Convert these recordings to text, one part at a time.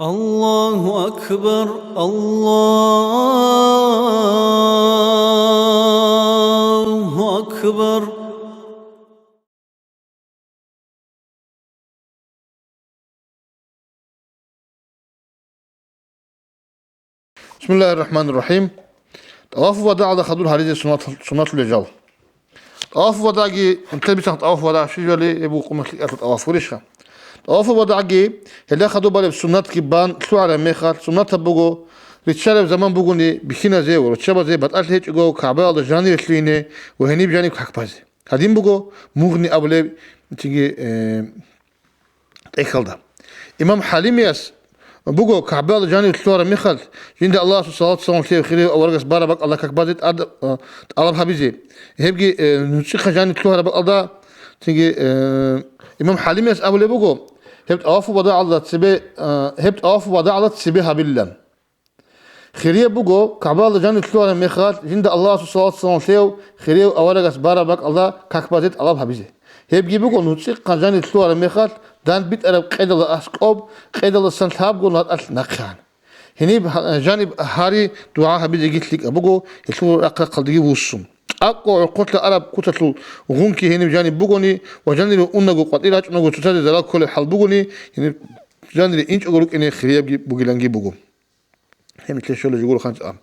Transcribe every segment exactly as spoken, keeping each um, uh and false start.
الله أكبر، الله أكبر. بسم الله الرحمن الرحيم. ТӀавафу вадагӀалда хадур гьаризе суннат-, суннатлъулел жал. ТӀавафу вадагӀги, нилъер бицанхъ тӀавафу вадагӀ щибали, гьеб букӀун мехлъи кӀалъа тӀаваф гурищха? ТӀавафу вадагӀги, гьелда хадуб балеб суннатги бан лъугӀараб мехалъ, суннатаб буго, риччалеб заман бугони бихьиназе ва руччабазе батӀалъи гьечӀого КагӀбаялда жаниве лъугьине ва гьениб жаниб как базе. Гьадин буго Мугъни абулеб, цинги, э, тӀехьалда. Имам ХӀалимияс буго, КагӀбаялда жаниве лъугьараб мехалъ, жинда Аллагьасул салат-салам лъеяв хирияв аварагас бараб бакӀалда как базе тӀад-, э, тӀалаб гьабизе. Гьебги, э, нуцӀихъа жаниве лъугьараб бакӀалда, цинги, э, имам ХӀалимияс абулеб буго, гьеб тӀавафу вадагӀалда цебе, э, гьеб тӀавафу вадагӀалда цебе гьабилилан. Хирияб буго, КагӀбаялда жаниве лъугьараб мехалъ, жинда Аллагьасул салат-салам лъеяв хирияв аварагас бараб бакӀалда как базе тӀалаб гьабизе. Гьебги буго, нуцӀихъа жаниве лъугьараб мехалъ, дандбитӀараб къедалда аскӀоб, къедалдасан лъабго ратӀалъ нахъегӀан. Гьениб гьа-, жаниб гьари дугӀа гьабизеги лъикӀаб буго, гьелъул рахъ-рахъалдеги вуссун. ТӀакъго гӀорхъолъа араб куцалъул гъунки гьениб жаниб бугони ва жанире унаго къватӀир рачӀунаго цоцазе зарал кколеб хӀал бугони, гьениб жанире инчӀого рукӀине хириябги бугиланги буго. Гьеб нилъер щолеб жо гуро ханчӀ а.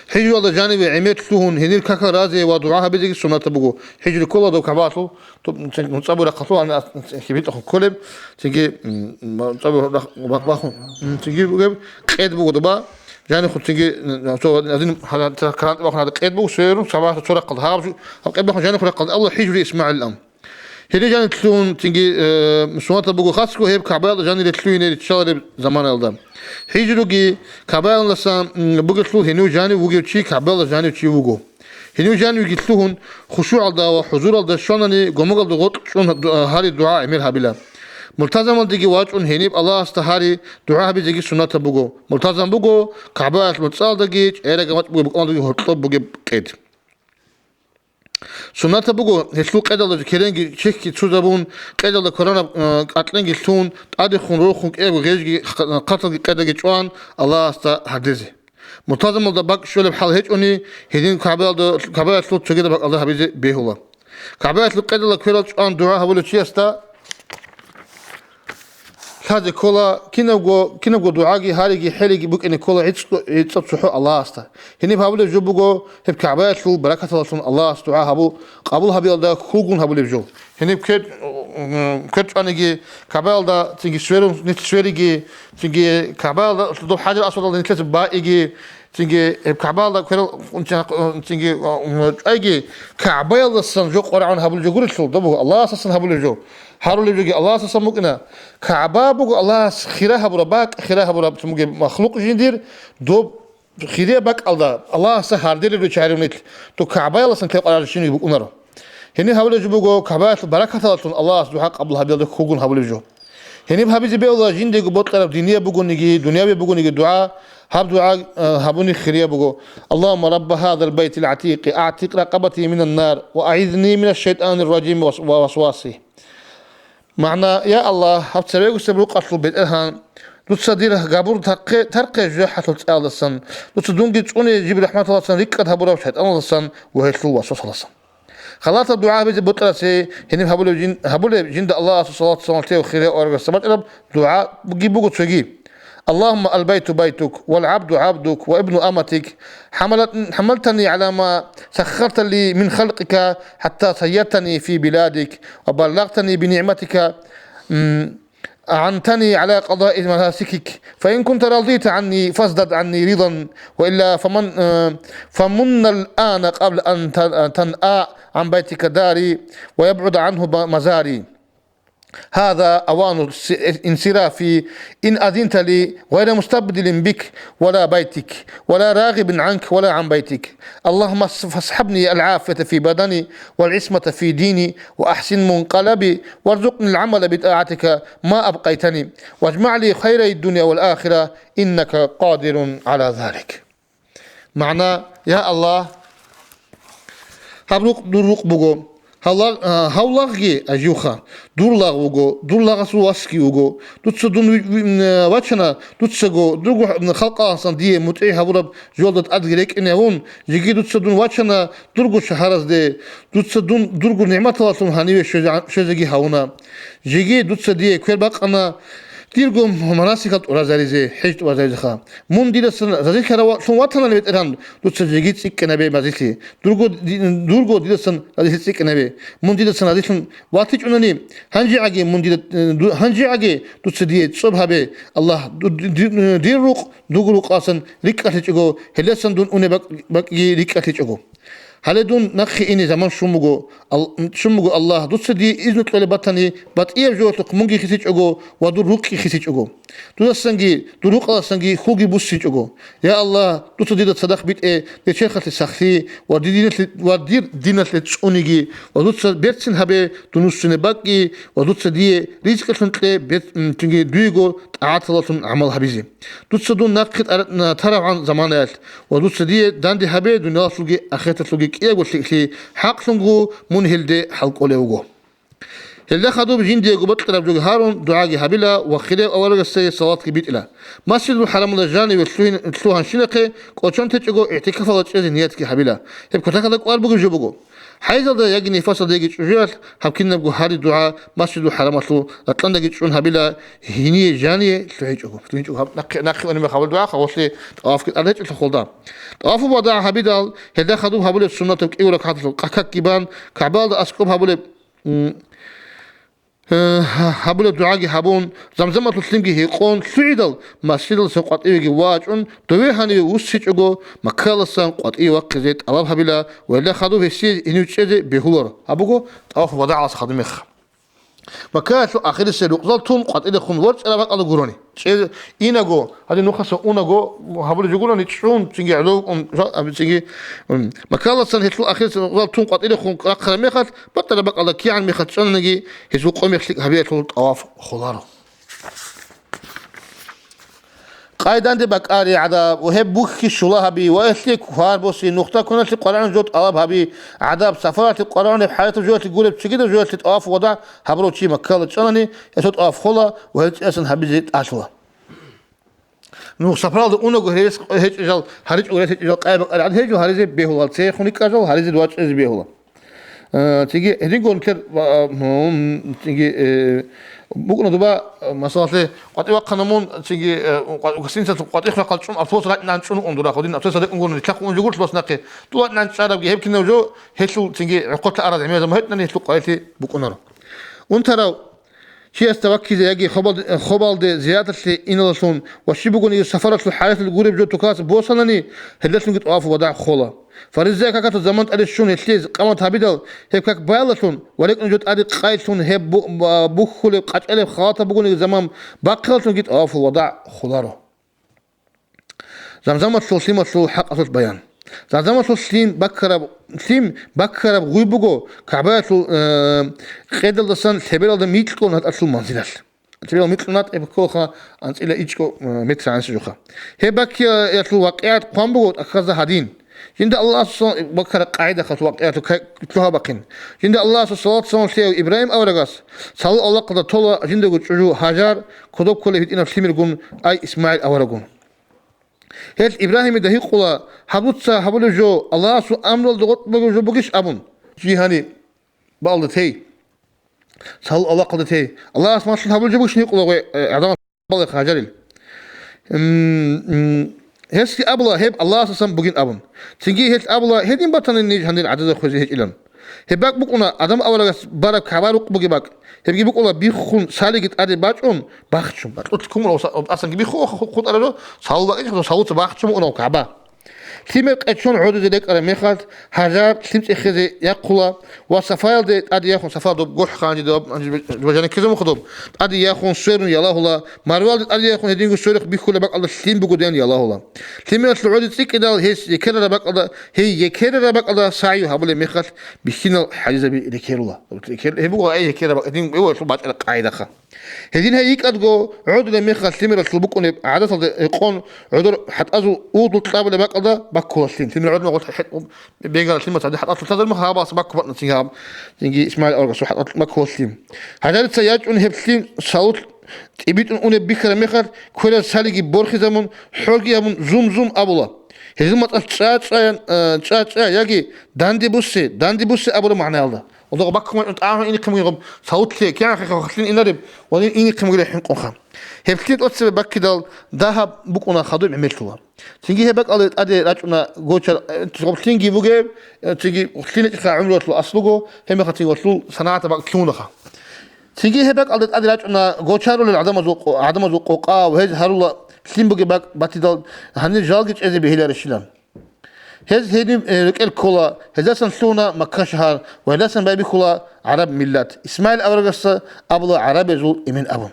ХӀижруялда жаниве гӀемер лъугьун, гьенир какал разе ва дугӀа гьабизеги суннатаб буго. ХӀижру ккола дов КагӀбаялъул, тоб-, нуцӀабу рахъалъул гьанна ас-, хибитӀахъун кколеб, цинги, м, м, нуцӀабу рахъ-, бах-, бахун, м, цинги бугеб, къед буго доба, жанихъун цинги, м, цо гьадин гьала-, карантӀа бахун гьада къед буго, сверун, сабаха цо рахъалда. Гьаб жу-, гьаб къед бахун жанихъун рахъалда. Аллагь хӀижру ИсмагӀил ам. Гьеле жаниве лъугьун цинги, э, суннатаб буго хасго гьеб КагӀбаялда жанире лъугьине риччалареб заманаялда. ХӀижруги КагӀбаялдасан, м, бугелъул гьенив жанив вугев чи КагӀбаялда жанив чи вуго. Гьенив жанивги лъугьун, хушугӀалда ва хӀузуралда щванани, гомогалда гъоркь чӀун ду-, гьари дугӀа гӀемер гьабила. Мултазамалдеги вачӀун гьениб Аллагьасда гьари дугӀа гьабизеги суннатаб буго. Мултазам буго КагӀбаялъ муцӀалдаги, чӀегӀераган вачӀ бугеб букӀуналдаги гьоркьоб бугеб къед. Суннатаб буго, гьелъул къедалда керенги чехьги цузабун, къедалда кваранаб, э, кӀаркьенги лъун, тӀадехун рорхун кӀиябго гъежги ха-, хъаталги къедаги чӀван, Аллагьасда гьардезе. Мултазамалда бакӀ щолеб хӀал гьечӀони, гьедин КагӀбаялда, КагӀбаялъул цогидаб бакӀалда гьабизе бегьула. КагӀбаялъул къедалда кверал чӀван дугӀа гьабулев чиясда лъазе ккола, кинабго, кинабго дугӀаги, гьариги, хӀелиги букӀине ккола гӀицӀ-, гӀицӀаб цохӀо Аллагьасда. Гьениб гьабулеб жо буго, гьеб КагӀбаялъул баракаталдалъун Аллагьас дугӀа гьабу-, къабул гьабиялда хьулгун гьабулеб жо. Гьениб квер, квер чӀваниги, КагӀбаялда цинги сверун нилъ свериги, цинги КагӀбаялда доб ХӀажар-Асвадалда нилъеца баиги, цинги гьеб КагӀбаялда кверал, цинги, чӀвайги, КагӀбаялдасан жо къваригӀун гьабулеб жо гурелъул, доб буго Аллагьасасан гьабулеб жо. Гьарулеб жоги Аллагьасасан букӀина. КагӀба буго Аллагьас хира гьабураб, бакӀ хира гьабураб бугеб махлукъ жиндир, доб хирияб бакӀалда Аллагьасда гьарделел руччарев нилъ, доб КагӀбаялдасан ккел къварарав щинги букӀунаро. Гьениб гьабулеб жо буго, КагӀбаялъул баракаталдалъун Аллагьас дугӀа къабул гьабиялда хьулгун гьабулеб жо. Гьениб гьабизе бегьула жиндего бокьараб динияб бугониги, дунявияб бугониги дугӀа, гьаб дугӀа, э, гьабуни хирияб буго: اللهم رب هذا البيت العتيق أعتق رقبتي من النار وأعذني من الشيطان الرجيم ووسواسه. МагӀна: Я Аллагь, гьаб цебегусеб рукъалъул БетӀергьан, дуца дир габур тархъе, тархъе жужахӀалъул цӀаялдасан, дуца дунги цӀуне жиб рахӀматалдасан рикӀкӀад гьабурав шайтӀаналдасан ва гьелъул васвасалдасан. Халатаб дугӀа гьабизе бокьарасе гьениб гьабулеб жин-, гьабулеб жинда Аллагьасул салату салам лъев хирияв аварагасда бачӀараб дугӀаги буго цоги: اللهم البيت بيتك والعبد عبدك وابن أمتك، حملت-، حملتني على ما سخرت لي من خلقك حتى سيرتني في بلادك وبلغتني بنعمتك، م، أعنتني على قضاء مناسكك، فإن كنت رضيت عني فازدد عني رضا، وإلا فمن، آه، فمن الآن قبل أن ت-، تنأى عن بيتك داري ويبعد عنه ب-، مزاري. هذا أوان الس-، انصرافي إن أذنت لي، غير مستبدل بك ولا بيتك، ولا راغب عنك ولا عن بيتك. اللهم اص-، فاصحبني العافية في بدني والعصمة في ديني وأحسن منقلبي وارزقني العمل بطاعتك ما أبقيتني واجمع لي خيري الدنيا والآخرة إنك قادر على ذلك. МагӀна: Я Аллагь, гьаб рукъ дур рукъ буго. Гьав лагъ-, а, гьав лагъги гӀаживха. Дур лагъ вуго, дур лагъасул васги вуго. Дуца дун ви-, ви-, м, э, вачана, дуцаго, дурго х-, м, халкъаласан дие мутӀигӀ гьабураб жолда тӀадги рекӀине гьавун, жеги дуца дун вачана дурго шагьаразде, дуца дун дурго нигӀматалалъун гьаниве щвезе-, щвезеги гьавуна. Жеги дуца дие квер бакъана, дирго манасикал тӀуразаризе, хӀеж тӀуразаризеха. Мун дидасан разилъарав лъун ватанани, БетӀергьан, дуца жеги цӀикӀкӀинабе мазилъи. Дурго ди-, дурго дидасан разилъи цӀикӀкӀинабе. Мун дидасан разилъун ватичӀунани, гьанжегӀаги мун дида, ду-, гьанжегӀаги дуца дие цӀоб гьабе, Аллагь, ду-, ди-, ди-, дир рукъ дуго рукъасан рикӀкӀалъичӀого, гьелдасан дун унеб бакӀ-, бакӀги рикӀкӀалъичӀого. Гьале дун нахъе ине заман щун буго, Ал-, щун буго Аллагь, дуца дие изну кьолеб батани, батӀияб жоялъухъ мунги хисичӀого ва дур рукъги хисичӀого. Дудасанги, дур рукъаласанги хьулги буссинчӀого. Я Аллагь, дуца дида цадахъ битӀе дир черхалъе сахлъи ва дир диналъе, ва дир диналъе цӀуниги, ва дуца берцин гьабе дун вуссунеб бакӀги, ва дуца дие ризкъилъун кье бер-, м, цинги дуего тӀагӀаталалъун гӀамал гьабизе. Дуца дун нахъе тӀара-, таравгӀан заманаялъ, ва дуца дие данде гьабе дуниялалъулги ахираталъулги кӀиябго лъикӀлъи, хӀакълъунго мун гьелде хӀалкӀолев вуго. Гьелда хадуб жиндиего бокьараб жоги гьарун, дугӀаги гьабила ва хирияв аварагасдеги салатги битӀила. Масжидул ХӀарамалда жаниве лъугьин-, лъугьанщинахъе кӀочон течӀого, игӀтикафалда чӀезе ниятги гьабила. Гьеб кутакалда кӀвар бугеб жо буго. ХӀайзалда яги нифасалда яги чӀужуялъ гьаб кинабго гьари-дугӀа Масжидул ХӀарамалъул ракьандаги чӀун гьабила, гьение жание лъугьинчӀого. ЛъугьинчӀого гьаб нахъе, нахъе унеб хабар-дугӀа, хавалъе тӀавафги тӀаде чӀулъа холда. ТӀавафу вадагӀ гьабидал, гьелда хадуб гьабулеб суннатаб кӀиго ракагӀаталъул къакакги бан, КагӀбаялда аскӀоб гьабулеб, м, э, гьабулеб дугӀаги гьабун, Замзамалъул лъимги гьекъон лъугӀидал, масжидалдасан къватӀивеги вачӀун, дове гьаниве вуссичӀого, Маккаласан къватӀиве вахъизе тӀалаб гьабила ва гьелда хадуб гьесие гьенив чӀезе бегьуларо. Гьаб буго тӀавафу вадагӀалас хадуб мех. Маккаялъул ахирисел рукъзал тун къватӀирехун ворчӀараб бакӀалда гурони. ЧӀе-, инаго, гьадин нухаса унаго, гьабулеб жо гурони, чӀун, цинги гӀоло вукӀун, жа-, абицинги, м, Маккаласан гьелъул ахирисел рукъзал тун къватӀирехун рахъараб мехалъ, батӀараб бакӀалда кигӀан мехалъ чӀанани, гьезул къо-мех лъикӀ гьабиялъул тӀаваф холаро. Къайданде бакӀари гӀадаб, ва гьеб бухьи щула гьаби, ва гьелъие квар боси, нухда кваналъе къварагӀун жо тӀалаб гьаби, гӀадаб, сафаралъе къварагӀунеб хӀаятаб жоялъе гуреб цогидаб жоялъе тӀаваф вадагӀ гьабурав чи Маккалда чӀанани, гьесул тӀаваф хола ва гьел цӀиясан гьабизе тӀалъула. Нух сапаралда унаго гьерес гьечӀеб жал, гьаричӀого гьерес гьечӀеб жал къай бакӀари гӀад гьечӀо, гьаризе бегьула, цехун рикӀкӀа жал, гьаризе вачӀизе бегьула. Э, цинги гьединго нилъер ва, а, м, цинги, э, букӀуна дуба, а, масалалъе, къватӀи вахъана мун, цинги, э, къва-, гостиницалъ къватӀи хвахъал чӀун автобус ракӀнан чӀун ун дура, гьудин автобус рекӀун гурони, лъахъун ун жугур лъос нахъе. Дула ракӀнан чӀарабги гьеб кинав жо, гьелъул цинги гӀохъолъа араз гӀемерзаб гьетӀнани гьелъул къварилъи букӀунаро. Унтарав чиясда ваккизе яги хобалде, хобалде зияраталъе иналалъун ва щиб бугониги сафаралъул хӀалалъулъ гуреб жо тукалас босанани, гьелдалъунги тӀавафу вадагӀ хола. Фаризая какалъул заман тӀаде щун гьелъие къамат гьабидал, гьеб как баялдалъун ва рекӀун жо тӀаде къайлъун гьеб бу-, ба-, бухьулеб къачӀалеб халатаб бугониги заман бахъиялдалъунги тӀавафул вадагӀ холаро. Замзамалъул лъималъул хӀакъалъулъ баян. Замзамалъул лъим баккараб, лъим баккараб гъуй буго КагӀбаялъул, э, къедалдасан лъебералда микьго натӀалъул манзилалъ. Лъеберал микьго натӀ гьеб кколаха анцӀила ичӀго, э, метр гӀанасеб жоха. Гьеб баккиялъул вакъигӀат хъван буго тӀахьазда гьадин. Жинда Аллагьасул баккараб къагӀидахъалъ вакъигӀатул кай-, лъугьа-бахъин. Жинда Аллагьасул салат-салам лъеяв Ибрагьим аварагас цалул авлахъалда тола жиндаго чӀужу Гьажар кодоб кколеб гьитӀинаб лъимергун, ай ИсмагӀил аварагун. Гьел Ибрагьимида гьикъула, гьаб дуца гьабулеб жо Аллагьасул амруялда гъоркь бугеб жо бугищ абун. Жигьани баалда тей. Цалул авлахъалда тей. Аллагьас малъун гьабулеб жо бугищ гьикъула гъе, э, гӀадамас балагье Гьажарил. М, м, гьесги абула, гьеб Аллагьасасан бугин абун. Цинги гьел абула, гьедин батани ниж гьанир гӀадада хвезе гьечӀилан. Гьеб бакӀ букӀуна Адам аварагас бараб КагӀба рукъ бугеб бакӀ. Гьебги букӀуна биххун салиги тӀаде бачӀун, бахчун. Бакьулъ кумула ва са-, асанги бихху хутӀараб жо, салу бакӀичӀо, салуца бахчун букӀуна КагӀба. Лъимер къечон гӀодизе рекӀараб мехалъ, Гьажар лъим цӀехезе яхъула ва Сафаялде тӀаде яхун, Сафа доб гохӀ ханжи доб, ва жаниккизе мухъ доб, тӀаде яхун сверун ялагьула, Марвалде тӀаде яхун гьединго сверухъ бихьулеб бакӀалда лъим буго ден ялагьула. Лъимералъул гӀоди цӀикӀкӀидал гьес екерараб бакӀалда, гьей екерараб бакӀалда сагӀю гьабулеб мехалъ бихьинал хӀадисаби рекерула. Рекер-, гьеб буго ай екерараб бакӀ-, гьедин буго гьелъул бачӀараб къагӀидаха. Гьедин гьей йикӀадго гӀодулеб мехалъ лъимералъул букӀунеб гӀадаталда гьекъон гӀодор хӀатӀазул удул кьабулеб бакӀалда баккула лъим. Лъимер гӀодун гъолъ хӀетӀ-, бегала лъималъ гӀадин хӀатӀалъул лъазармуха гьабалса баккун батӀна цинги гьаб, цинги Исмагьил аварагасул хӀатӀалъ баккула лъим. Гьадица ячӀун гьеб лъим салут тӀибитӀун унеб бихьараб мехалъ, квераз цалиги борхизабун, хӀорги гьабун, зум-зум абула. Гьезул мацӀалъ чӀа-чӀаян, э, чӀа-чӀа яги данде буссин, данде буссин абураб магӀнаялда. Гьалда баккун вачӀун тӀагӀун инехъин бугин гъаб, салутлъи кигӀан хехе вахлъин инареб ва дин инехъин бугила хӀинкъунха. Гьеб лъим тӀоцебе баккидал дагьаб букӀуна хадуб гӀемерлъула. Цинги гьеб бакӀалде тӀаде рачӀуна гочар, э, гъаб лъимги бугеб, э, цинги лъим гьечӀебха гӀумруялъул аслуго, гьебмехалъ цинги валъул санагӀатаб бакӀ лъугьунаха. Цинги гьеб бакӀалде тӀаде рачӀуна гочарулел гӀадамазул къо-, гӀадамазул къокъа ва гьез гьарула лъим бугеб бакӀ батидал, гьанир жалги чӀезе бегьиларищилан. Гьез гьедин, э, рекӀел ккола, гьездасан лъугьуна Макка шагьар ва гьелдасан байбихьула гӀараб миллат. Исмагьил аварагасда абула гӀарабазул эмен абун.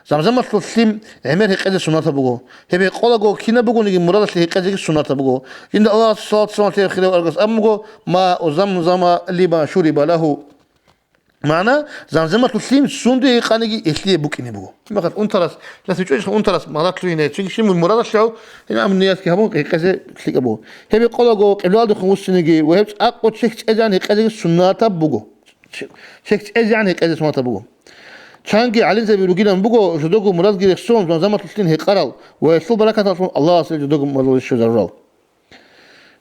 Замзамалъул лъим гӀемер гьекъезе суннатаб буго. Гьеб гьекъолаго кинаб бугониги мурадалъе гьекъезеги суннатаб буго. Жинда Аллагьасул салат-салам лъеяв хирияв аварагас абун буго: «Ма у замзама лима шуриба лагьу». МагӀна, замзамалъул лъим сунде гьекъаниги гьелъие букӀине буго. Мехалъ унтарас, лъас гьечӀо унтарас мурад лъугьине, чиги щиб мурадалъе гьав, гьеб амру ниятги гьабун, гьекъезе лъикӀаб буго. Гьеб гьекъолаго къиблаялдехун вуссинеги ва гьеб цӀакъго чехь чӀезегӀан гьекъезеги суннатаб буго. Чехь чӀезегӀан гьекъезе суннатаб буго. Чанги гӀалимзаби ругилан буго жодого мурадги рехсон замзамалъул лъим гьекъарал ва гьелъул баракаталъун Аллагьас гьел жодого мурадалде щвезарурал.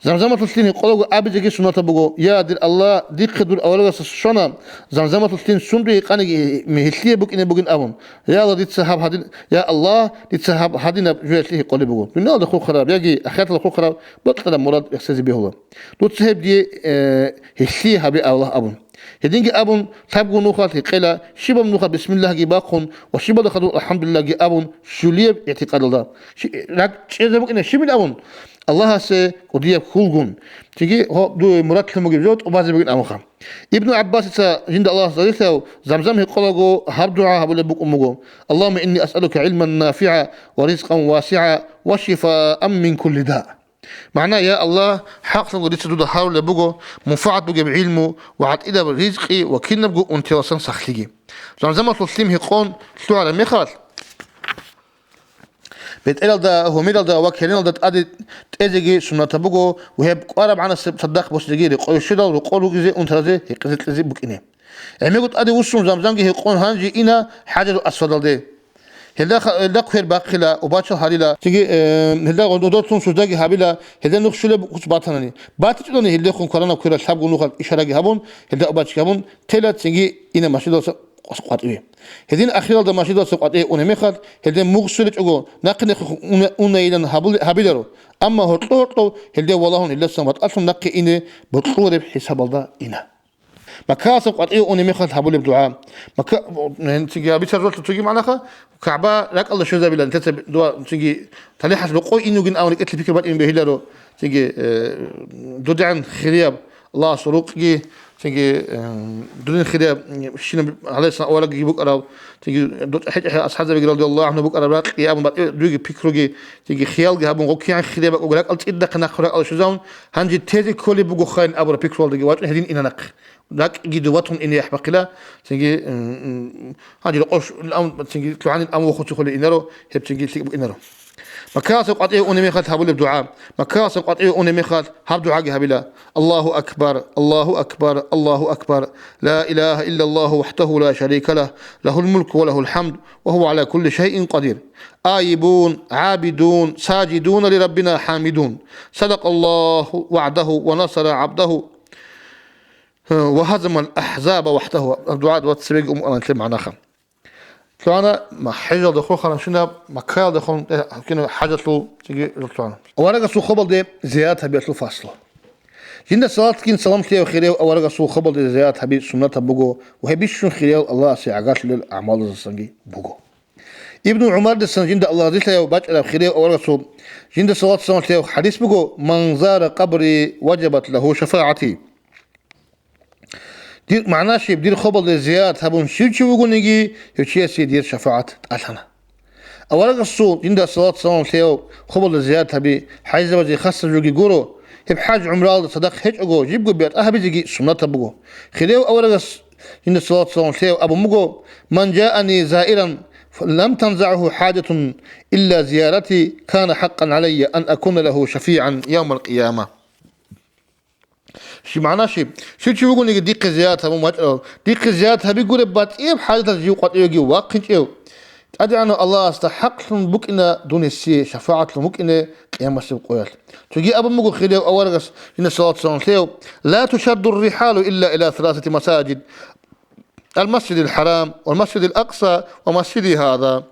Замзамалъул лъим гьекъолаго абизеги суннатаб буго: «Я, дир Аллагь, дихъе дур аварагасда щвана, замзамалъул лъим сунде гьекъаниги гьелъие букӀине бугин», – абун. «Я Аллагь, дица гьаб гьадин, я Аллагь, дица гьаб гьадинаб жоялъе гьекъолеб буго. Дуниялалда хурхараб яги ахираталда хурхараб бокьараб мурад рехсезе бегьула. Дуца гьеб дие, э, гьелъие гьабе, Аллагь», – абун. Гьединги абун, лъабго нухалъ гьекъела, щибаб нухалъ бисмиллагьги бахъун ва щибалда хадур алхӀамдулиллагьги абун, щулияб игӀтикъадалда. Щи-, ракӀ чӀезе букӀина щибин абун, Аллагьасе кӀудияб хьулгун. Цинги гьо-, дуе мурад лъун бугеб жо тӀубазе бугин абунха. Ибну ГӀаббасица, жинда Аллагьас разилъаяв, замзам гьекъолаго гьаб дугӀа гьабулеб букӀун буго: «Аллагьумма инни асъалука гӀилман нафигӀа ва ризкъан васигӀа ва шифаан мин кулли да». МагӀна: «Я Аллагь, хӀакълъунго дица дуда гьарулеб буго мунфагӀат бугеб гӀилму ва гӀатӀидаб ризкъи ва кинабго унтиялдасан сахлъиги». Замзамалъул лъим гьекъон лъугӀараб мехалъ, бетӀералда, гьумералда ва кереналда тӀаде тӀезеги суннатаб буго ва гьеб кӀвараб гӀанасеб цадахъ босизеги рекъове щведал, рокъор ругезе унтаразе гьекъезе кьезе букӀине. ГӀемерго тӀаде вуссун замзамги гьекъон гьанже ина ХӀажарул Асвадалде. Гьелда ха-, гьелда хъвер бахъила, убачал гьарила. Цинги, э, гьелда гъодорлъун суждаги гьабила, гьелда нух щулеб куц батанани. БатичӀони гьелдехун кваранаб кверал лъабго нухалъ ишараги гьабун, гьелда убачги гьабун, тела цинги ина машидалъа къватӀиве. Гьедин ахиралда машидалъа къватӀиве унеб мехалъ, гьелде мугъ сверичӀого, нахъе-нахъе уна-, унайилан гьабули-, гьабиларо. Амма гьоркьо-гьоркьо гьелде валагьун гьелдасан ватӀалъун нахъе ине бокьулареб хӀисабалда ина. Маккаялдасан къватӀиве унеб мехалъ гьабулеб дугӀа. Макка, гьанцинги гьабицарзулъа цоги магӀнаха, КагӀба ракӀалда щвезабилан, нилъеца дуа, цинги талихӀалъ рокъой инугин абун рекӀелъе пикру батӀин бегьиларо, цинги, э, дудегӀан хирияб Аллагьасул рукъги, цинги, э, дудин хирияб, м, щинаб гӀалайгьиссалам аварагги букӀарав, цинги дуца хӀечӀехӀе асхӀабзабиги радияллагьу гӀангьу букӀараб ракьги абун батӀи-, дуги пикруги, цинги хиялги гьабун, гъо кигӀан хирияб бакӀ ракӀал цӀидахъе нахъ ракӀалда щвезавун, гьанже тезе кколеб буго хъайин абураб пикруялдаги вачӀун гьедин ина нахъе. РакӀги дубатун ине яхӀ бахъила, цинги, м, м, гьанже рокъош ам, цинги лъугӀанил ам вохуцухъули инаро, гьеб цинги лъикӀ букӀинаро. Маккаялдасан къватӀиве унеб мехалъ гьабулеб дугӀа. Маккаялдасан къватӀиве унеб мехалъ гьаб дугӀаги гьабила: «Аллагьу акбар, Аллагьу акбар, Аллагьу акбар. Ла илагьа иллаллагьу вахӀдагьу ла шарика лагь, лагьул мулку ва лагьул хӀамд, ва гьува гӀала кулли шайин къадир. Айибун, гӀабидун, сажидуна ли Раббина хӀамидун. Садакъаллагьу вагӀдагьу ва насара гӀабдагьу». Ва гьазамал ахӀзаба вахӀдагьу. ДугӀа двадцать семь ум-, аман лъе магӀнаха. Лъугьана ма-, хӀежалда хурхарабщинаб Маккаялдехун, э, кина хӀажалъул цинги лъугьана. Аварагасул хабалде зиярат гьабиялъул фаслу. Жинда салатгин салам лъеяв хирияв аварагасул хабалде зиярат гьаби суннатаб буго ва гьеб бищун хириял Аллагьасе гӀагарлъулел гӀамалаздасанги буго. Ибну ГӀумардасан жинда Аллагь разилъаяв бачӀараб хирияв аварагасул жинда салат салам лъеяв хӀадис буго: «Ман зара къабри важабат лагьу шафагӀати». Дир магӀна щиб, дир хабалде зиярат гьабун щив чи вугониги, гьев чиясе дир шафагӀат тӀалъана. Аварагасул жинда салат-салам лъеяв хабалде зиярат гьаби хӀажизабазе хасаб жоги гуро, гьеб хӀаж-гӀумраялда цадахъ гьечӀого, жибго бетӀа гьабизеги суннатаб буго. Хирияв аварагас Жинда саллаллагьу гӀалайгьи ва саллам лъеяв абун буго: «Ман жаани заиран, лам танзагӀгьу хӀажатун илла зиярати, кана хӀакъан гӀалайя ан акуна лагьу шафигӀан явмал къияма». Щиб магӀна щиб? Щив чи вугониги дихъе зиярат гьабун вачӀарав, дихъе зиярат гьабигуреб батӀияб хӀажаталъ жив къватӀивеги вахъинчӀев, ТӀадегӀанав Аллагьасда хӀакълъун букӀина дун гьесие шафагӀатлъун вукӀине къиямасеб къоялъ. Цоги абун буго хирияв аварагас, жинда саллаллагьу гӀалайгьи ва саллам лъеяв: «Ла тушадду ррихӀалу илла иля саласати масажид, ал-Масжидил ХӀарам, вал Масжидил Акъса, ва масжиди гьаза».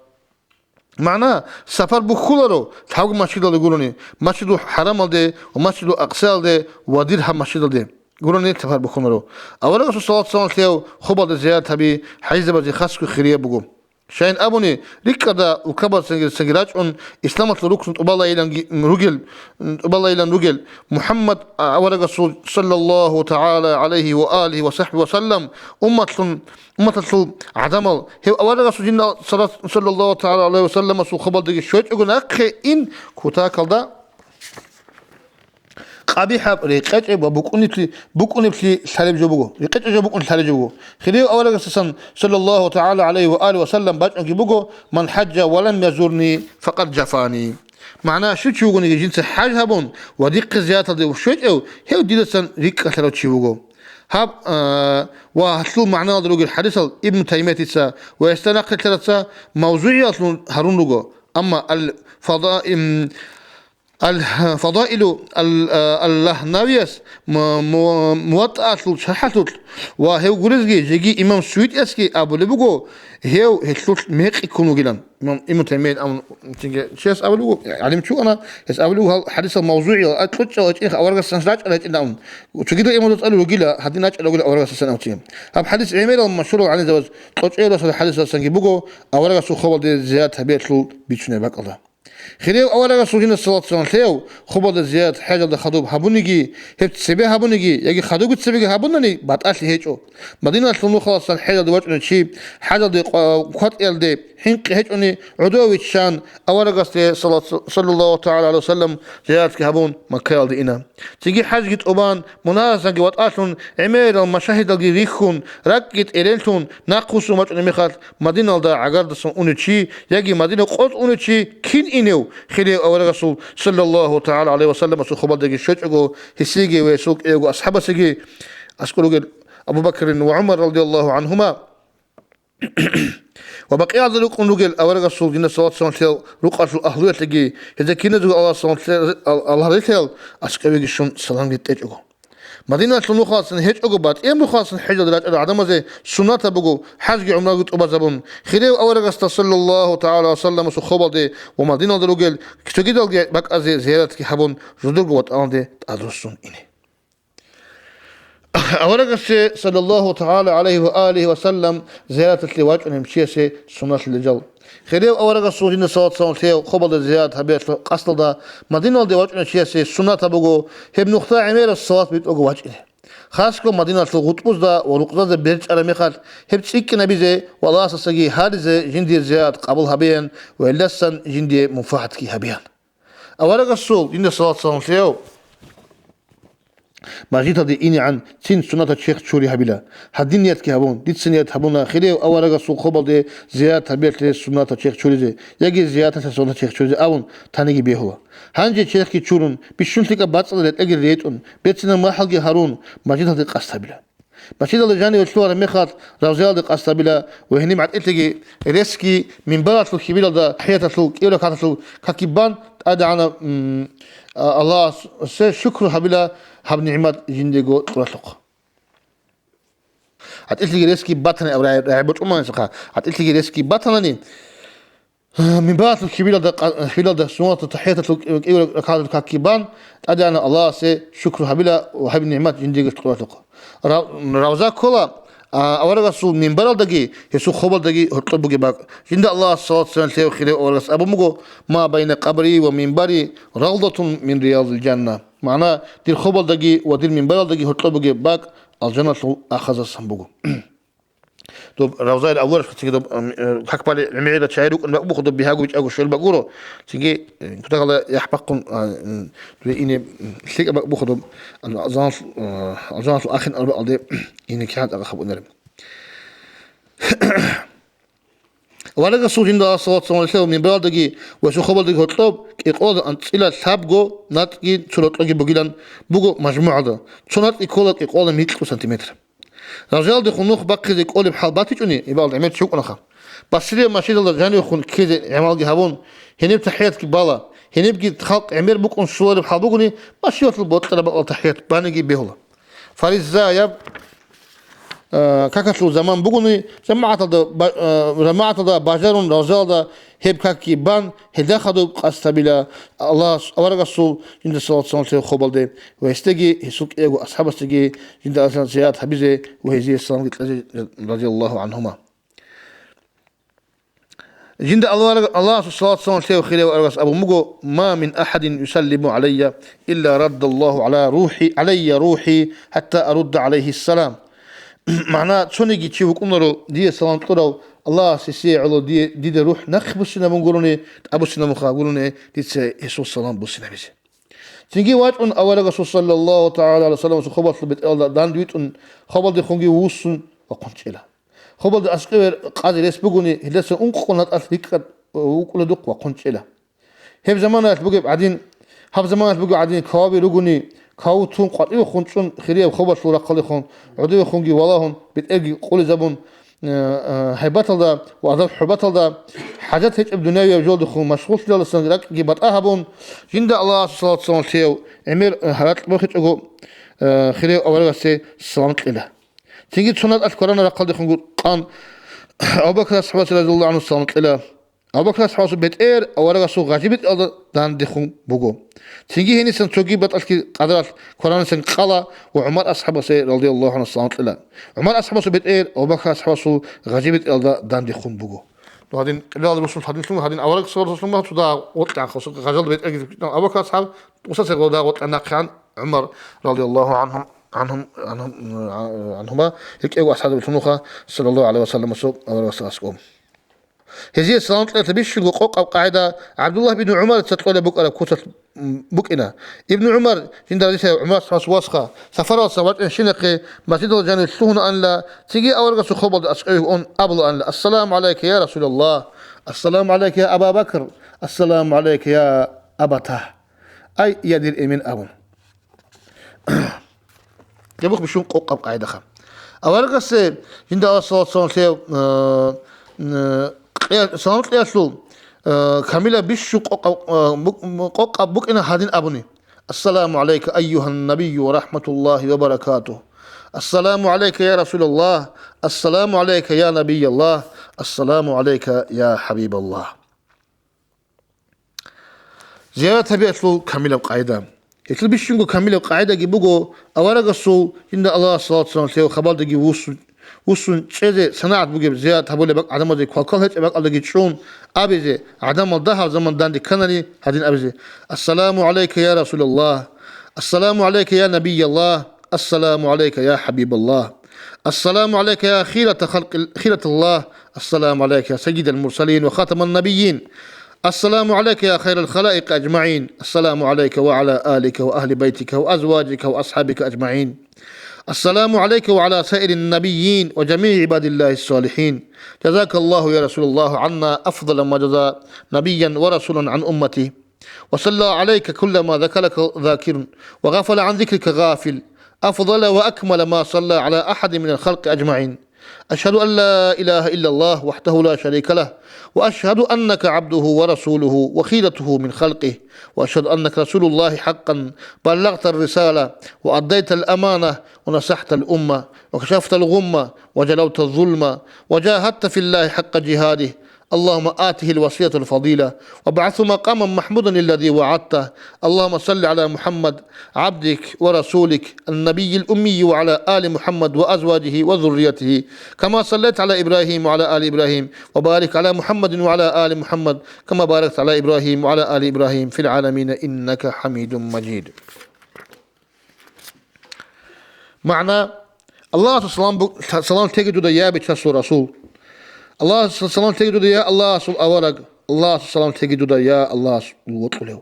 МагӀна, сапар бухьуларо лъабго масжидалде гурони, Масжидул ХӀарамалде ва Масжидул Акъсаялде ва дир гьаб масжидалде гурони сапар бухьуларо. Аварагасул саллаллагьу гӀалайгьи ва саллам лъеяв хобалда зиярат гьаби хӀажизабазе хасго хирияб буго. Щайин абуни, рикӀкӀада улкабазцинги рачӀун, исламалъул рукну тӀубалайиланги ругел, тӀубалайилан ругел МухӀаммад аварагасул, саллаллагьу тагӀала гӀалайгьи ва алигьи ва сахӀбигьи ва саллам, умматлъун, умматалъул гӀадамал, гьев аварагасул жинда салат-, саллаллагьу тагӀала гӀалайгьи ва салламасул хабалдаги щвечӀого нахъе ин кутакалда къабихӀаб, рекъечӀеб ва букӀунеблъи, букӀунеблъи лъалеб жо буго, рекъечӀеб жо букӀун лъалеб жо буго. Хирияв аварагасдасан, саллаллагьу тагӀала гӀалайгьи ва алигьи ва саллам, бачӀунги буго: «Ман хӀажжа ва лам язурни, факъад жафани». МагӀна, щив чи вугониги жинца хӀаж гьабун ва дихъе зияраталде щвечӀев, гьев дидасан рикӀкӀалъарав чи вуго. Гьаб, а, ва гьалъул магӀналда ругел хӀадисал Ибн Таймиятица ва гьесда нахърилълъараца мавзугӀиялъун гьарун руго, амма ал-Фада-, м, Ал-Фадаилу ал-, а, Аллагьнавияс му-, му-, МуваттӀаалъул шархӀалъулъ ва гьев гурезги жеги имам СуютӀиясги абулеб буго, гьев гьелъулъ мекъи ккун вугилан. Имам Ибн Таймият абун, чияс абулеб буго, гӀалим чуана, гьес абулеб буго, гьал хӀадисал мавзугӀиял, а, кьучӀал гьечӀин аварагасдасан рачӀарал гьечӀин абун. Цогидал имамзал цӀалулел ругила, гьадин рачӀарал ругила аварагасдасан абун. Гьаб хӀадис гӀемерал машгьурал гӀалимзабаз кьучӀеялдаса хӀадисалдасанги буго, аварагасул хабалде зиярат гьабиялъул бицунеб бакӀалда. Хирияв аварагасул жинда салат-салам лъеяв, хабалда зиярат хӀежалда хадуб гьабуниги, гьеб цебе гьабуниги яги хадубги цебеги гьабунани батӀалъи гьечӀо. Мадиналъул нухаласан хӀежалде вачӀунев чи, хӀежалде къва-, кватӀиялде хӀинкъи гьечӀони, гӀодове виччан, аварагасде салат-, саллаллагьу тагӀала гӀалайгьи ва саллам, зияратги гьабун, Маккаялде ина. Цинги хӀажги тӀубан, мунагьазги ватӀалъун, гӀемерал машагьидалги рихьун, ракӀги тӀеренлъун, нахъвуссун вачӀунеб мехалъ, Мадиналда гӀагардасан унев чи яги Мадина къотӀ унев чи кин инев, хирияв аварагасул, саллаллагьу тагӀала гӀалайгьи ва салламасул хабалдаги щвечӀого, гьесиеги ва гьесул кӀиявго асхӀабасеги, аскӀор ругел Абу Бакрин ва ГӀумар, радияллагьу гӀангьума, ва Бакъиялда рукӀун ругел аварагасул, жинда салат-салам лъеял, рукъалъул агьлуялъеги, гьезда киназего Аллагьас салам лъе-, Ал-, Аллагь рилъаял аскӀовеги щун саламги тӀечӀого. Мадиналъул нухаласан гьечӀого батӀияб нухаласан хӀежалде рачӀарал гӀадамазе суннатаб буго хӀажги гӀумраги тӀубазабун, хирияв аварагасда, саллаллагьу тагӀала гӀалайгьи ва салламасул хабалде ва Мадиналда ругел цогидалги бакӀазе зияратги гьабун, жидерго ватӀаналде тӀадруссун ине. Аварагасде, саллаллагьу тагӀала гӀалайгьи ва алигьи ва саллам, зияраталъе вачӀунев чиясе суннатлъи лежал. Хирияв аварагасул, жинда салат-салам лъеяв, хабалда зиярат гьабиялъул къасдалда Мадиналде вачӀунев чиясе суннатаб буго гьеб нухда гӀемераб салат битӀого вачӀине. Хасго Мадиналъул гъутӀбузда ва рукъзазда бер чӀараб мехалъ, гьеб цӀикӀкӀинабизе ва Аллагьасдасаги гьаризе жиндир зиярат къабул гьабеян ва гьелдасан жиндие мунфагӀатги гьабеян. Аварагасул, жинда салат-салам лъеяв, мажгиталде инегӀан цин суннатаб черх чури гьабила. Гьадин ниятги гьабун, дица ният гьабуна хирияв аварагасул хабалде зиярат гьабиялъе суннатаб черх чуризе яги зияраталъе суннатаб черх чуризе абун таниги бегьула. Гьанже черхги чурун, бищун лъикӀаб бацӀцӀадаб ретӀелги ретӀун, берцинаб махӀалги гьарун, мажгиталде къасд гьабила. Мажгиталде жаниве лъугьараб мехалъ, равзаялде къасд гьабила ва гьениб гӀатӀилъиги ресги минбаралъул хьибилалда тахӀияталъул кӀиго ракагӀаталъул какги бан, ТӀадегӀанав, м, а, Аллагьасе шукру гьабила гьаб нигӀмат жиндиего кьуралъухъ. ГӀатӀилъиги ресги батани, аб-, рагӀи-, рагӀи бочӀуманасухъа, гӀатӀилъиги ресги батанани, Минбаралъул хьибилалда къа-, хьибилалда суннатал тахӀияталъул кӀи-, кӀиго ракагӀаталъул какги бан, ТӀадегӀанав Аллагьасе шукру гьабила ва гьаб нигӀмат жиндиего кьуралъухъ. Рав-, равза ккола, а, аварагасул минбаралдаги, гьесул хабалдаги гьоркьоб бугеб бакӀ. Жинда Аллагьас салат-салам лъеяв хирияв аварагас абун буго: «Ма байна къабри ва минбари равдатун мин риядил жанна». МагӀна, дир хабалдаги ва дир минбаралдаги гьоркьоб бугеб бакӀ алжаналъул ахазасан буго. Доб равзаил авлараш цинги доб, ам, э, как бале гӀемерила чагӀи рукӀун бакӀ буго, доб бигьаго бичӀаго щвел бакӀ гуро. Цинги, э, кутакалда яхӀ бахъун, а, м, дуе ине, м, лъикӀаб бакӀ буго доб, ал-, алжаналъ-, э, алжаналъул ахин арбакьалде ине кигӀан цӀакъ хабунареб. Аварагасул жинда саллаллагьу гӀалайгьи ва саллам минбаралдаги ва сухабалдаги гьоркьоб кӀикъоялда анцӀила лъабго, нацӀги цо рокьоги бугилан буго мажмугӀалда, цо нацӀги ккола кӀикъоялда микьго сантиметр. Ражалдехун нух бахъизе кӀолеб хӀал батичӀони, гьебал гӀемер чи вукӀунаха. Басрияб масжидалда жанивехун ккезе гӀамалги гьабун, гьениб тахӀиятги бала, гьенибги халкъ гӀемер букӀун щолареб хӀал бугони, масжидалъул бокьараб бакӀалда тахӀият баниги бегьула. Фаризаяб, а, какалъул заман бугони, жамагӀаталда ба-, а, жамагӀаталда бажарун ражалда гьеб какги бан, гьелда хадуб къасд гьабила Аллагьас аварагасул жинда саллаллагьу гӀалайгьи ва саллам лъев хобалде ва гьесдаги, гьесул кӀиявго асхӀабасдаги жинда зиярат гьабизе ва гьезие саламги кьезе, радияллагьу гӀангьума. Жинда Аллагьасул саллаллагьу гӀалайгьи ва саллам лъев хирияв аварагас абун буго: «Ма мин ахӀадин юсаллиму гӀалайя, илла раддаллагьу гӀала рухӀи, гӀалайя рухӀи, хӀатта арудда гӀалайгьи салам». МагӀна: цониги чи вукӀунаро дие салам кьурав, Аллагьас гьесие гӀоло дие, дида рухӀ нахъе буссинабун гурони, тӀабуссинабунха гурони, дица гьесул салам буссинабизе. Цинги вачӀун аварагасул саллаллагьу тагӀала гӀалайгьи ва салламасул хобалъул бетӀералда данде витӀун, хобалдехунги вуссун вахъун чӀела. Хобалда аскӀове къазе рес бугони, гьелдаса ункъо натӀалъ рикӀкӀад вукӀуна духъ вахъун чӀела. Гьеб заманаялъ бугеб гӀадин, гьаб заманаялъ бугеб гӀадин каваби ругони, каву тун къватӀивехун чӀун хирияб хобалъул рахъалдехун, гӀодовехунги валагьун, бетӀерги къулизабун, э, э, гьайбаталда ва адаб-хӀурматалда, хӀажат гьечӀеб дунявияб жолдехун машгъуллъиялдасан ракӀги батӀа гьабун, жинда Аллагьасул саллаллагьу гӀалайгьи ва саллам лъев гӀемер, э, гьаракь бохичӀого, э, хирияв аварагасде салам кьела. Цинги цо натӀалъ кваранаб рахъалдехун къан Абу Бакр асхӀабасде радияллагьу гӀангьу салам кьела. Абу Бакр асхӀабасул бетӀер аварагасул гъажибетӀералда дандехун буго. Цинги гьенисан цоги батӀалъги къадаралъ кваранисан къала ва ГӀумар асхӀабасде радияллагьу гӀангьу салам кьела. ГӀумар асхӀабасул бетӀер Абу Бакр асхӀабасул гъажибетӀералда дандехун буго. Ну, гьадин, кьелал русул гьадинлъун, гьадин авараг саллаллагьу гӀалайгьи ва саллам цо дагь гъоркьан хасу гъажалда бетӀерги Абу Бакр асхӀаб, тӀуса цегъо дагь гъоркьан нахъегӀан ГӀумар радияллагьу гӀангьум, гӀангьум, гӀангьум, гӀангьума, гьел кӀиявго асхӀабзабилъунха саллаллагьу гӀалайгьи ва салламасул аварагасда аскӀоб. Гьезие салам кьеялъе бищунго къокъаб къагӀида ГӀабдуллагь бин ГӀумарица кьолеб букӀараб куцалъ, м, букӀина. Ибн ГӀумар, жинда разилъаяв ГӀумар асхӀабас васха, сапаралдаса вачӀун щинахъе, масжидалда жаниве лъугьунаанила, цинги аварагасул хобалда аскӀовеги ун абулаанила: «Ассаламу гӀалайка, я Расулаллагь! Ассаламу гӀалайка, я Аба Бакр! Ассаламу гӀалайка, я Абатагь! Ай, я дир эмен!» абун. Гьеб буго бищун къокъаб къагӀидаха. Аварагасде жинда Аллагьасул салам лъев, э, э, кье-, салам кьеялъул, э, камилаб бищун къокъаб, э, бук-, къокъаб букӀина гьадин абуни: «Ассаламу гӀалайка, айюгьан набийю ва рахӀматуллагьи ва баракатугь. Ассаламу гӀалайка, я Расулаллагь. Ассаламу гӀалайка, я Набияллагь. Ассаламу гӀалайка, я ХӀабибаллагь». Зиярат гьабиялъул камилаб къагӀида. Гьелъул бищунго камилаб къагӀидаги буго, аварагасул жинда Аллагьасул салам лъев хабалдаги вуссун, вуссун чӀезе санагӀат бугеб зиярат гьабулеб бакӀ гӀадамазде квалквал гьечӀеб бакӀалдаги чӀун абизе, гӀадамал дагьаб заман данде кканани гьадин абизе: «Ассаламу гӀалайка, я Расулаллагь! Ассаламу гӀалайка, я Набияллагь! Ассаламу гӀалайка, я ХӀабибаллагь! Ассаламу гӀалайка, я хирата халкъи-, хираталлагь! Ассаламу гӀалайка, я сайидал мурсалин ва хатаман набийин! Ассаламу гӀалайка, я хайрал халаикъи аджмагӀин! Ассаламу гӀалайка ва гӀала алика ва агьли байтика ва азваджика ва асхӀабика аджмагӀин! Ассаламу гӀалайка ва гӀала саирин набийин ва жамигӀи гӀибадиллагьис салихӀин! Жазакаллагьу, я Расулаллагь, гӀанна афдала ма жаза набиян ва расулан гӀан уммати». وصلى عليك كلما ذكرك ذاكر وغفل عن ذكرك غافل، أفضل وأكمل ما صلى على أحد من الخلق أجمعين. أشهد أن لا إله إلا الله وحده لا شريك له، وأشهد أنك عبده ورسوله وخيرته من خلقه، وأشهد أنك رسول الله حقا، بلغت الرسالة وأديت الأمانة ونصحت الأمة وكشفت الغمة وجلوت الظلم وجاهدت في الله حق جهاده، اللهم آته الوسيلة الفضيلة وابعثه مقاما محمودا الذي وعدته. اللهم صل على محمد عبدك ورسولك النبي الأمي وعلى آل محمد وأزواجه وذريته كما صليت على إبراهيم وعلى آل إبراهيم وبارك على محمد وعلى آل محمد كما باركت على إبراهيم وعلى آل إبراهيم في العالمين إنك حميد مجيد. МагӀна: Аллагьасул салам бу-, салам лъеги дуда, я Бичасул Расул. Аллагьасул салам лъеги дуда, я Аллагьасул авараг. Аллагьасул салам лъеги дуда, я Аллагьасул вокьулев.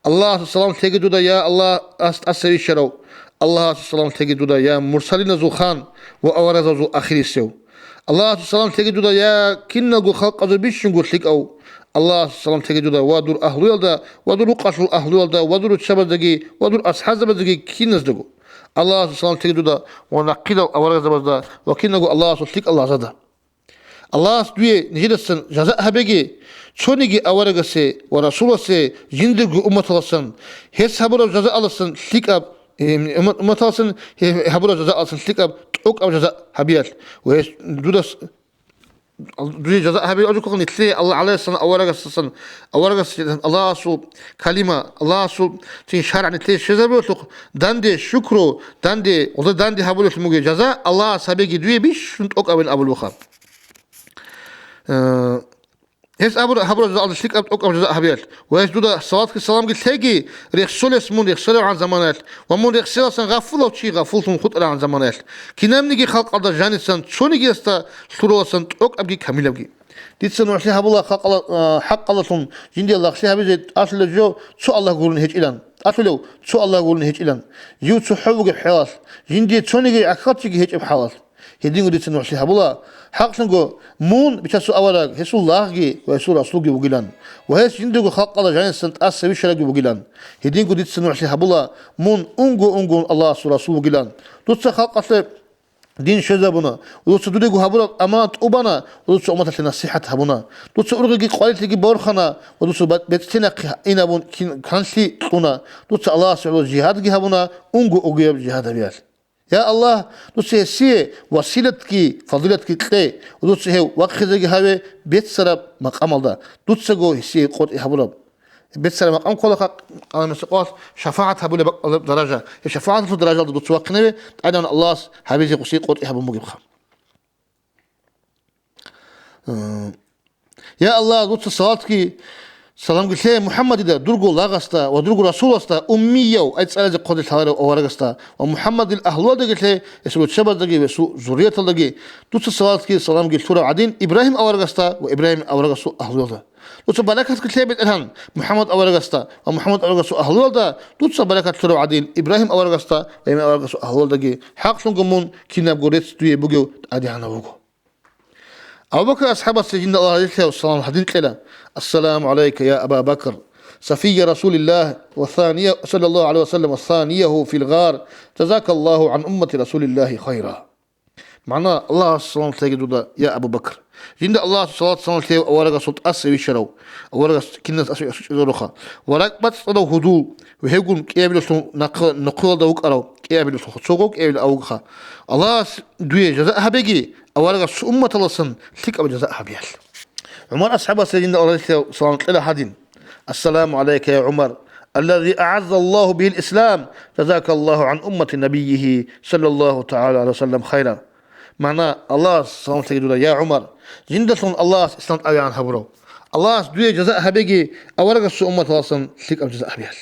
Аллагьасул салам лъеги дуда, я Аллагьас тӀаса вищарав. Аллагьасул салам лъеги дуда, я мурсалиназул хан ва аварагзабазул ахирисев. Аллагьасул салам лъеги дуда, я киналго халкъазул бищунго лъикӀав. Аллагьасул салам лъеги дуда ва дур агьлуялда, ва дур рукъалъул агьлуялда, ва дур руччабаздаги, ва дур асхӀабзабаздаги киназдаго. Аллагьасул салам лъеги дуда ва нахъидал аварагзабазда ва киналго Аллагьасул лъикӀал лагъзада. Аллагьас дуе нижедасан жаза гьабеги, цониги аварагасе ва Расуласе жиндирго умматаласан, гьес гьабураб жазааласан лъикӀаб, э, уммат-, умматаласан гье-, гьабураб жазааласан лъикӀаб тӀокӀаб жаза гьабиялъ. Ва гьес дудас, дуе жаза гьабиялъухъ нилъее Аллагь гӀалайгьиссалам аварагасасан, аварагас Аллагьасул калима, Аллагьасул цин шаргӀ нилъее щвезабиялъухъ, данде шукру, данде, гъоза данде гьабулелъун бугеб жаза Аллагьас гьабеги дуе бищун тӀокӀабин абулебха. Э, гьес абура-, гьабураб жазаалда лъикӀаб тӀокӀаб жаза гьабиялъ, ва гьес дуда салатги саламги лъеги, рехсолес мун рехсолевгӀан заманаялъ, ва мун рехселасан гъафулав чи гъафуллъун хутӀарагӀан заманаялъ, кинабниги халкъалда жанисан цонигиясда лъураласан тӀокӀабги камилабги. Дица нугӀлъи гьабула халкъала-, а, хӀакъалъулъун жиндие лагълъи гьабизе тӀалъулев жо цо Аллагь гурони гьечӀилан, тӀалъулев цо Аллагь гурони гьечӀилан. Жив цохӀо вугеб хӀалалъ, жиндие цониги гӀахьалчиги гьечӀеб хӀалалъ. Гьединго дица нугӀлъи гьабула, хӀакълъунго, мун, Бичасул авараг, гьесул лагъги ва гьесул расулги вугилан, ва гьес жиндирго халкъалда жанисан тӀаса вищарабги вугилан. Гьединго дица нугӀлъи гьабула, мун унго-унгояв Аллагьасул расул вугилан. Дуца халкъалъе дин щвезабуна, дуца дудего гьабураб аманат тӀубана ва дуца умматалъе насихӀат гьабуна. Дуца ургъиги къварилъиги борхана ва дуца бецӀлъи нахъе инабун кин-, канлъи кьуна. Дуца Аллагьасул гӀоло жигьадги гьабуна, унго-унгояб жигьад гьабиялъ. Я Аллагь, дуца гьесие василатги фазилатги кье, ва дуца гьев вахъизеги гьаве беццараб макъамалда, дуцаго гьесие къотӀи гьабураб. Беццараб макъам кколаха къаламасеб къоялъ шафагӀат гьабулеб бакӀалеб даража. Гьеб шафагӀаталъул даражалда дуца вахъинаве, тӀадегӀан Аллагьас гьабизе гьесие къотӀи гьабун бугебха. Э, я Аллагь, дуца салатги саламги лъе МухӀаммадида, дурго лагъасда ва дурго расуласда, уммияв, ай цӀализе хъвазе лъаларев аварагасда, ва МухӀаммадил агьлуялдаги лъе, гьесул руччабаздаги ва гьесул зуррияталдаги. Дуца салатги саламги лъурав гӀадин Ибрагьим аварагасда ва Ибрагьим аварагасул агьлуялда. Дуца баракатги лъе, БетӀергьан, МухӀаммад аварагасда ва МухӀаммад аварагасул агьлуялда, дуца баракат лъурав гӀадин Ибрагьим аварагасда ва Ибрагьим аварагасул агьлуялдаги. ХӀакълъунго мун кинабго рецц дуе бугев тӀадегӀанав вуго. Абу Бакр асхӀабасде жинда Аллагь разилъаяв салам гьадин кьела: «Ассаламу гӀалайка, я Аба Бакр, сафия Расулиллагь ва сания, саллаллагьу гӀалайгьи ва саллам, ва санияху фил гъар, жазакаллагьу гӀан уммати Расулиллагьи хайра». МагӀна: Аллагьас салам лъеги дуда, я Абу Бакр. Жинда Аллагьасул салат-салам лъеяв аварагасул тӀаса вищарав, аварагас киналъ асу-, асучӀезаруха, ва ракӀбацӀцӀадав гьудул, ва гьевгун кӀиабилалъул нахъ-, нохъоялда вукӀарав кӀиабилалъул цого кӀиабилав вугоха. Аллагьас дуе жаза гьабеги, аварагасул умматаласан лъикӀаб жаза гьабиялъ. ГӀумар асхӀабасда жинда Аллагь разилъаяв салам кьела гьадин: «Ассаламу гӀалайка, я ГӀумар, аллази агӀаззаллагьу бигьил ислам, жазакаллагьу гӀан уммати набиййигьи, саллаллагьу тагӀала гӀалайгьи ва саллам, хайра». МагӀна: Аллагьас салам лъеги дуда, я ГӀумар, жиндалъун Аллагьас ислам тӀадегӀан гьабурав. Аллагьас дуе жаза гьабеги, аварагасул умматаласан лъикӀаб жаза гьабиялъ.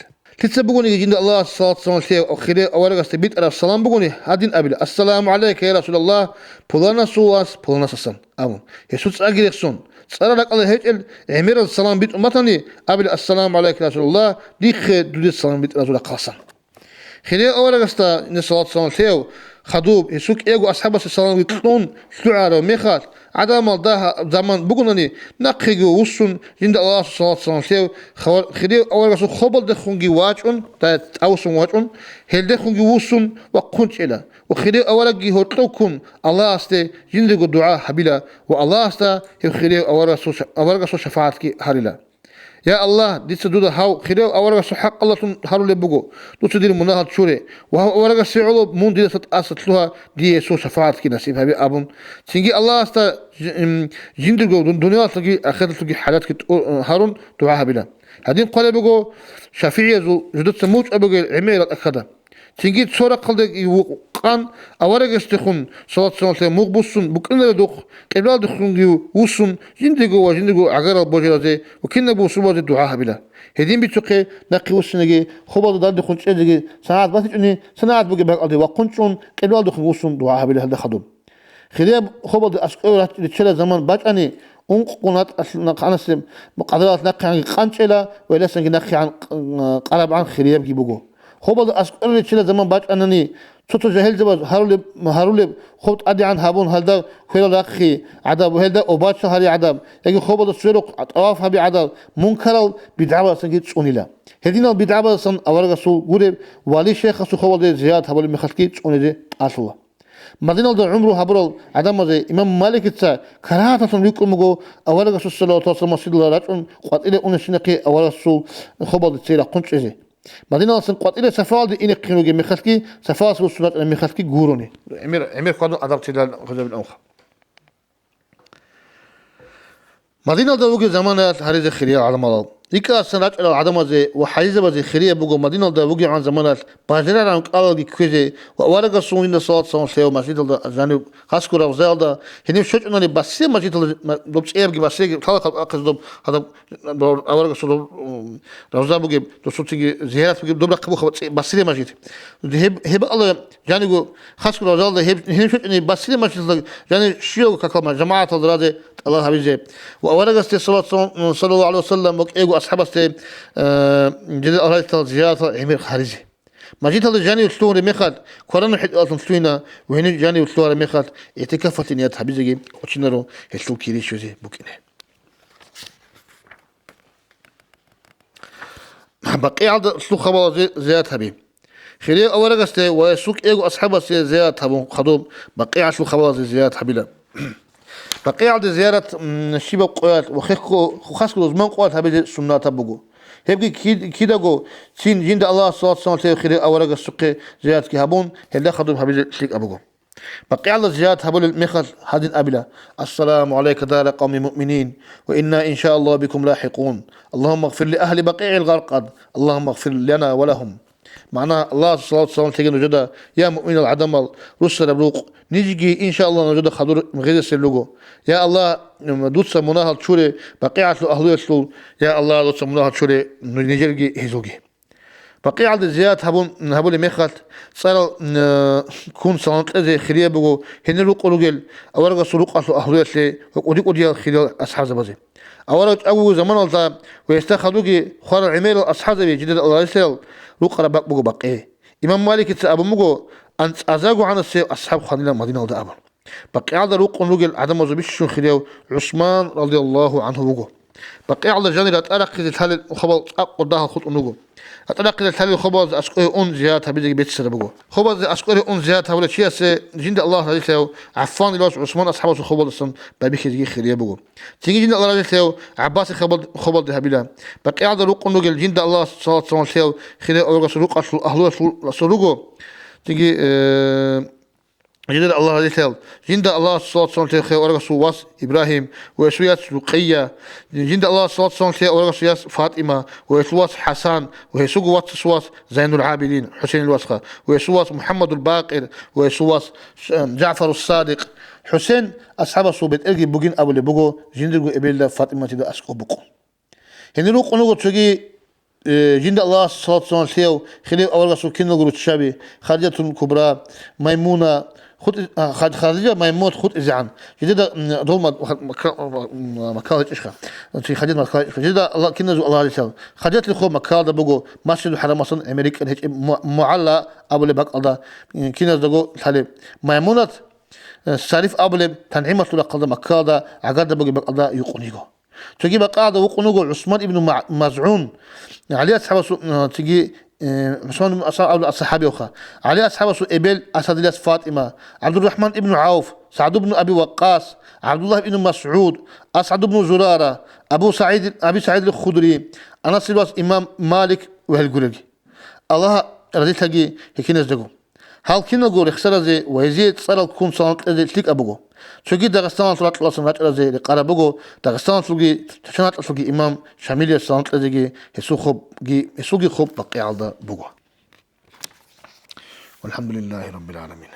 Лъица бугониги жинда Аллагьас салат-салам лъеяв хирияв аварагасда битӀараб салам бугони, гьадин абила: «Ассаламу гӀалайка, я Расулаллагь, пуланасул вас пуланасасан», – абун, гьесул цӀарги рехсон. ЦӀар ракӀалде гьечӀел гӀемерал салам битӀун батани, абила: «Ассаламу гӀалайка, я Расулаллагь, дихъе дуде салам битӀаразул рахъалсан». Хирияв аварагасда, жинда салат-салам лъеяв, хадуб, гьесул кӀиявго асхӀабасде саламги кьун лъугӀарав мехалъ, гӀадамал дагь заман бугонани, нахъеги вуссун, жинда Аллагьасул салат-салам лъеяв, хавар-, хирияв аварагасул хобалдехунги вачӀун, дай тӀавуссун вачӀун, гьелдехунги вуссун вахъун чӀела. Ва хирияв аварагги гьоркьов ккун, Аллагьасде жиндирго дугӀа гьабила ва Аллагьасда гьев хирияв аварагасул ша-, аварагасул шафагӀатги гьарила. Я Аллагь, дица дуда гьав хирияв аварагасул хӀакъалъулъун гьарулеб буго, дуца дир мунагьал чуре ва гьав аварагасе гӀоло мун дидаса тӀаса лъугьа, дие гьесул шафагӀатги насиб гьабе абун, цинги Аллагьасда жи-, м, жиндирго дун-, дуниялалъулги ахираталъулги хӀажатги тӀу-, гьарун дугӀа гьабила. Гьадин хъвалеб буго шафигӀиязул жудаца мугъчӀвай бугел гӀемерал тӀахьазда. Цинги цо рахъалде вукъан аварагасдехун салат-салам лъеяв мугъ буссун букӀинарелдухъ, къиблаялдехунги вуссун, жиндирго ва жиндирго гӀагарал божаразе ва кинабго бусурбабазе дугӀа гьабила. Гьедин бицухъе, нахъе вуссинаги, хобалда дандехун чӀезеги, санагӀат батичӀони, санагӀат бугеб бакӀалде вахъун чӀун, къиблаялдехун вуссун дугӀа гьабила гьелда хадуб. Хирияб хобалда аскӀове рачӀ-, риччалел заман бачӀани, ункъкъун ратӀалъ-, нахъ-, анасеб къадаралъ нахъегӀанги къанчӀела ва гьелдасанги нахъегӀан къ-, къарабгӀан хириябги буго. Хобалда аскӀове риччалел заман бачӀанани, Цо-цо жагьилзабаз гьарулеб, гьарулеб хоб тӀадегӀан гьабун, гьалда хвелал рахъи гӀадаб ва гьелда обачал гьари гӀадаб, яги хобалда сверухъ тӀаваф гьаби гӀадаб, мункарал бидгӀабаздасанги цӀунила. Гьединал бидгӀабаздасан аварагасул гуреб вали-шайхасул хобалде зиярат гьабулеб мехалъги цӀунизе тӀалъула. Мадиналда гӀумру гьабурал гӀадамазе имам Маликица карагьаталъун рикӀкӀун буго аварагасул салавату ва салам масжидалда рачӀун къватӀиле унебщинахъе аварагасул хобалде цей рахъун чӀезе. Мадиналдасан къватӀиле Сафаялде инехъин ругеб мехалъги, Сафаялъ руссун рачӀараб мехалъги гурони. ГӀемер, гӀемер хьвадун гӀадамал цилан гъозабин амха. Мадиналда вугеб заманаялъ гьаризе хириял гӀадамалал. РикӀкӀадасан рачӀарал гӀадамазе ва хӀайизабазе хирияб буго Мадиналда вугебгӀан заманаялъ бажарараб кӀалалги кквезе ва аварагасул жинда салат-салам лъев масжидалда жанив хасго равзаялда гьенив щочӀунани басрияб масжидалда, доб цӀиябги басриябги лъала халкъ ахъизе доб гьадаб Аварагасул, м, равза бугеб, досулъеги зиярат бугеб, доб рахъа бухъа цӀи-, басрияб масжид. Гьеб, гьеб алла жаниго хасго равзалда гьеб, гьеб щвечӀони басрияб масжидалда жани щивав какалма жамагӀаталда разе тӀалаб гьабизе. Ва аварагасде салат-, саллаллагьу гӀалайгьи ва саллам ва кӀиявго асхӀабасде, э, жидер аварагасул зияратал гӀемер гьаризе. Масжидалда жанив лъугьунеб мехалъ, кваранаб хӀетӀалъун лъугьина, ва гьенив жанив лъугьараб мехалъ, игӀтикафалъе ният гьабизеги кӀочинаро гьелъул кири щвезе букӀине. БакъигӀалда лъугьа-, хабалазе зиярат гьаби. Хирияв аварагасде ва гьесул кӀиявго асхӀабасде зиярат гьабун хадуб, БакъигӀалъул хабалазе зиярат гьабила. БакъигӀалде зиярат, м, щибаб къоялъ ва хехго хасго рузман къоялъ гьабизе суннатаб буго. Гьебги кид-, кидаго цин жинда Аллагьас салат-салам лъев хирияв аварагасухъе зияратги гьабун, гьелда хадуб гьабизе лъикӀаб буго. БакъигӀалда зиярат гьабулел мехалъ гьадин абила: «Ассаламу гӀалайка дара къавми муъминин, ва инна иншааллагьу бикум лагьикъун. Аллагьумма гъфир ли агьли БакъигӀил Гъаркъад, Аллагьумма гъфир лана ва лагьум». Магьна: Аллагьас салат-салам лъеги нужеда, я муъминал гӀадамал, руссараб рукъ, нижги, иншааллагь, нужеда хадур гъезесел руго. Я Аллагь, дуца мунагьал чуре БакъигӀалъул агьлуялъул, я Аллагь, дуца мунагьал чуре нижерги гьезулги. БакъигӀалде зиярат гьабун, гьабулеб мехалъ, цӀарал, э, ккун салам кьезе хирияб буго гьенир рукъун ругел аварагасул рукъалъул агьлуялъе ва кӀуди-кӀудиял хириял асхӀабзабазе. Авараг чӀаго вугеб заманалда ва гьесда хадуги хварал гӀемерал асхӀабзаби жидер аларилъаял рукъараб бакӀ буго Бакъи. Имам Маликица абун буго, анцӀазагогӀанасев асхӀаб хванила Мадиналда абун. БакъигӀалда рукъун ругел гӀадамазул бищун хирияв ГӀусман радияллагьу гӀанхӀу вуго. БакъигӀалда жанир ратӀа рахъизе лъалел хабал цӀакъго дагьал хутӀун руго. РатӀа рахъизе лъалел хабалазда аскӀове ун зиярат гьабизеги беццараб буго. Хабалазда аскӀове ун зиярат гьабулев чиясе жинда Аллагь разилъаяв ГӀаффан илбас ГӀусман асхӀабасул хабалдасан байбихьизеги хирияб буго. Цинги жинда Аллагь разилъаяв ГӀаббасил хабал-, хабалде гьабила. БакъигӀалда рукъун ругел жинда Аллагьас салат-салам лъев хирияв аварагасул рукъалъул агьлуялъул руго. Цинги, э, Жидер Аллагь разилъаял, жинда Аллагьас салат-салам лъеяв аварагасул вас Ибрагьим ва гьесул яц Рукъия, жинда Аллагьас салат-салам лъеяв аварагасул яц Фатима ва гьесул вас ХӀасан ва гьесулго вацасул вас Зайнул-ГӀабидин, ХӀусейнил васха, ва гьесул вас МухӀаммадул Бакъир ва гьесул вас Ш-, ЖагӀфарус Садикъ. ХӀусейн асхӀабасул бетӀерги бугин абулеб буго жиндирго эбелалда Фатиматида аскӀоб букъун. Гьенир рукъун руго цоги, э, жинда Аллагьас салат-салам лъеяв хирияв аварагасул киналго руччаби, Хадижатул Кубра, Маймуна, хутӀи-, а, Хад-, Хадижа, Маймунат хутӀизегӀан. Жидеда, м, дол мад-, ха-, мака-, м, маккал гьечӀищха? Чи Хадижат маккал гьечӀищха? Жидеда Аллагь киназул Аллагь разилъаял. Хадижатил хоб Маккалда буго, Масжидул ХӀарамасан гӀемер рикӀкӀад гьечӀеб Му-, МугӀалла абулеб бакӀалда, м, киназдаго лъалеб. Маймунат, э, Сариф абулеб ТангӀималъул рахъалда Маккалда гӀагарда бугеб бакӀалда юкъун йиго. Цоги бакъалда вукъун вуго ГӀусман ибн Ма-, МазгӀун, ГӀали асхӀабасул, м, цоги, э, ГӀусман ибн Аса-, абу ас-сахӀаби ваха. ГӀали асхӀабасул эбел Асадил яс Фатима, ГӀабдуррахӀман ибн ГӀавф, СагӀд ибн Аби Ваккас, ГӀабдуллагь ибн МасгӀуд, АсгӀад ибн Зурара, Абу СагӀид, Аби СагӀид ал-Худри, Анасил вас имам Малик ва гьел гуреги. Аллагь разилъаги гьекиназдаго. Гьал киналго рехсаразе ва гьезие цӀарал ккун салам кьезе лъикӀаб буго. Цоги Дагъистаналъул ракьалдасан рачӀаразе рекъараб буго, Дагъистаналъулги Чачан ракьалъулги имам Шамилияс салам кьезеги гьесул хобги, гьесулги хоб Бакъигьалда буго. Валхамдулиллагьи раббил гӀаламин.